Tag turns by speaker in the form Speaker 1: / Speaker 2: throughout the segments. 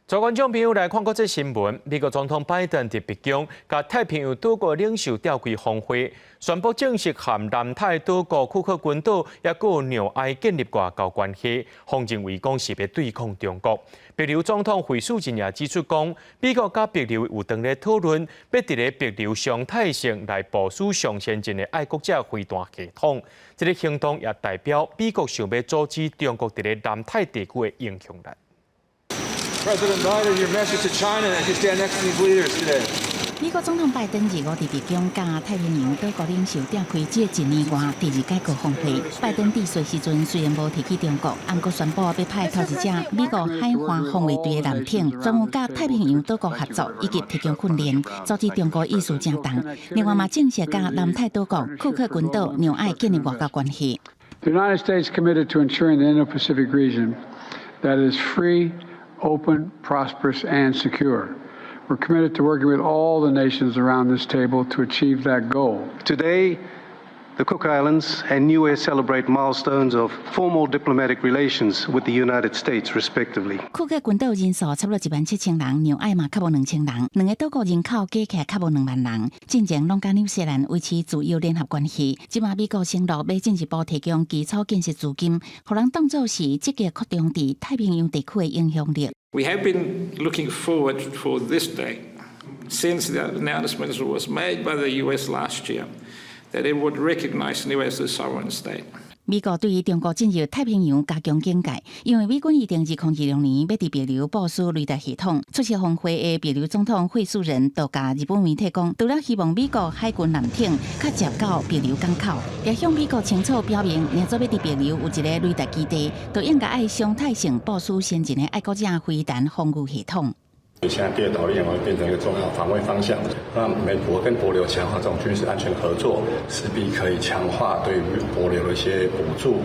Speaker 1: 各位觀眾朋友來看國際新聞，美國總統拜登佇白宮佮太平洋島國領袖召開峰會，宣布正式和南太島國庫克群島抑閣紐埃建立外交關係，予認為講是欲對抗中國。帛琉總統惠恕仁也指出講，美國佮帛琉有當咧討論，欲佇咧帛琉雙泰省來部署上先進的愛國者飛彈系統。這個行動也代表美國想欲阻止中國佇咧南太地區的影響力。
Speaker 2: President Biden, your message to China as you stand next to these leaders today.
Speaker 3: 美國總統拜登二五佇白宮佮太平洋島國領袖召開這一年外第二屆高峰會。拜登致辭時陣雖然無提起中國，毋過宣布欲派頭一隻美國海岸防衛隊的艦艇，專門佮太平洋島國合作以及提供訓練，阻止中國意思正動。另外嘛，正式佮南太島國庫克群島紐埃建立外交關係。
Speaker 4: The United States committed to ensuring the Indo-Pacific region that is free, open, prosperous, and secure. We're committed to working with all the nations around this table to achieve that goal.
Speaker 5: Today, the Cook Islands and Niue celebrate milestones of formal diplomatic relations with the United States, respectively.
Speaker 3: 庫克群島人數差不多17,000人，紐埃嘛較無2000人，兩個島國人口加起來較無2萬人。進前攏佮紐西蘭維持自由聯合關係，這馬美國承諾欲進一步提供基礎建設資金，予人當做是積極擴張佇太平洋地區的影響力。
Speaker 6: We have been looking forward for this day since the announcement was made by the US last year that it would recognize Niue as a sovereign state.
Speaker 3: 美國對於中國進入太平洋加強警戒，因為美軍預定2026年欲佇帛琉部署雷達系統。出席峰會的帛琉總統惠恕仁就共日本媒體講，除了希望美國海軍艦艇較捷到帛琉港口，也向美國清楚表明，若做欲佇帛琉有一个雷達基地，就應該愛常態性部署先進的愛國者飛彈防禦系統。
Speaker 7: 現在第二島鏈會變成一個重要防衛方向。那美國跟帛琉強化這種軍事安全合作，勢必可以強化對於帛琉的一些補助。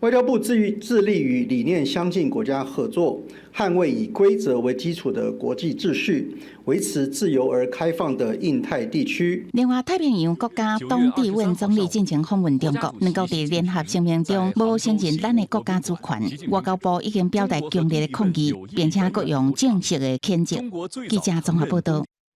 Speaker 8: 外交部致力與理念相近國家合作，捍衛以規則為基礎的國際秩序，維持自由而開放的印太地區。
Speaker 3: 另外，太平洋國家董治穩總理進前訪問中國，兩國佇聯合聲明中無承認咱的國家主權。外交部已經表達強烈的抗議，並且閣用正式的譴責。記者綜合報道。